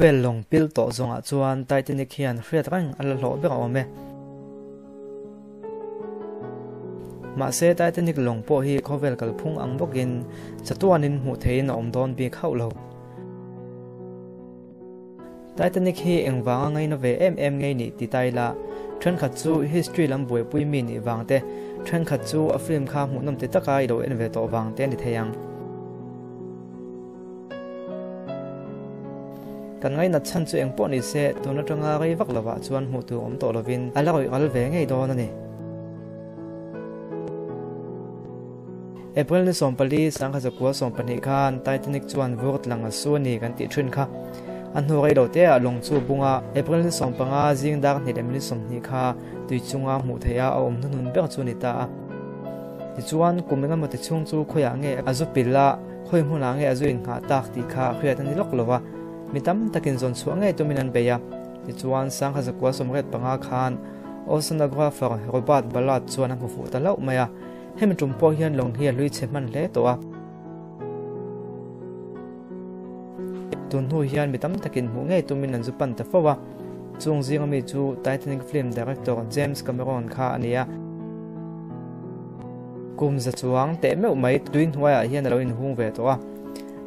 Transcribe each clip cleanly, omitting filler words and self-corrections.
Khawvel lawng pil tawh zawngah chuan Titanic hian hriat reng a la hlawh ber awm e. Mahse Titanic lawng pawh hi khawvel kalphung ang bawkin chatuanin hmuh theihin a awm dawn bik hauh lo. Titanic hi engvanga ngaina ve em em ngei nih ti ta ila, thenkhat chu history lam buaipui mi nih vang te, thenkhat chu a film kha hmuhnawm ti taka i lo en ve tawh vang te a ni thei ang. Kan ngainat chhan chu engpawh ni se, tun atanga rei vak lovah chuan hmuh tur awm tawh lovin a la rawih ral ve ngei dawn a ni. April ni 14, 1912 khan Titanic chuan vur tlang a su a ni kan tih thin kha. A hnu rei lo te ah lawng chu a bung a, April ni 15 zing dar hnih leh minute 20 kha tui chunga hmuh theih a a awm hnuhnun ber chu a ni ta a. Tichuan, kum engemaw ti chhung chu khawiah nge a zu pil a, khawi hmunah nge a zu innghah tak tih kha hriat a ni lawk lo va, mi tam takin zawn chhuah ngei tumin an bei a. Tichuan, 1985 khan oceanographer Robert Ballard chuan a hmu fuh ta hlauh mai a, hemi tum pawh hian lawng hi a hlui chhe hman hle tawh a. Tun hnu hian mi tam takin hmuh ngei tumin an zu pan ta fo a, chung zinga mi chu Titanic film director James Cameron kha a ni a. Kum za chuang teh meuh mai tui hnuaiah hian a lo inhung ve tawh a.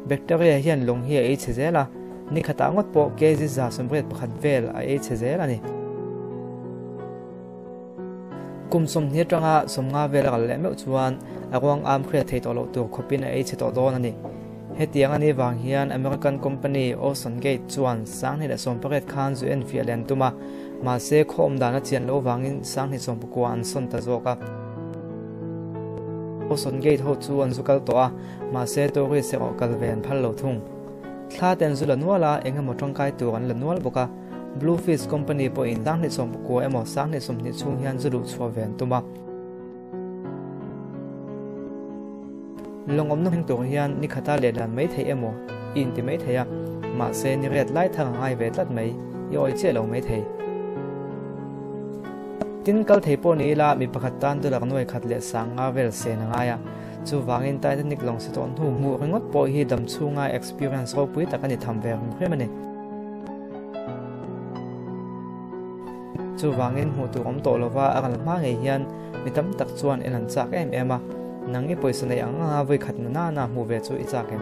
Bacteria hian lawng hi a ei chhe zel a, ni khatah ngawt pawh kg 181 vel a ei chhe zel a ni. Kum 20 atanga 50 vel a kal leh meuh chuan a ruang am hriat thei tawh loh tur khawpin a ei chhe tawh dawn a ni. Hetiang a nih vang hian American company Ocean Gate chuan 2018 khan zu enfiah leh an tum a, mahse khaw awm dan a chian loh vangin 2019 an sawn ta zawk a. Ocean Gate ho chu an zu kal tawh a, mahse tourist erawh kal ve an phal lo thung. Thla te an zu la nual a, eng emaw tangkai tur an la nual bawk a. Bluefish company pawhin 2019 emaw 2020 chhung hian zu luh chhuah ve an tum a. Lawngawmna hming tur hian ni khata lehlan mai theih emaw i inti mai thei a, mahse ni riat lai thang a ngai ve tlat mai, i awih chiah lo mai thei. Tin, kal thei pawh ni ila mi pakhat tan dollar nuai khat leh sang nga vel sen a ngai a, chuvangin Titanic lawng si tawh hnu hmuh ringawt pawh hi dam chhunga experience ropui tak a ni tham ve hrim hrim a ni. Chuvangin hmuh tur awm tawh lova a ral hma ngei hian mi tam tak chuan en an chak em em a, nang i pawisa neih ang anga vawikhat na nana hmuh ve chu i chak em?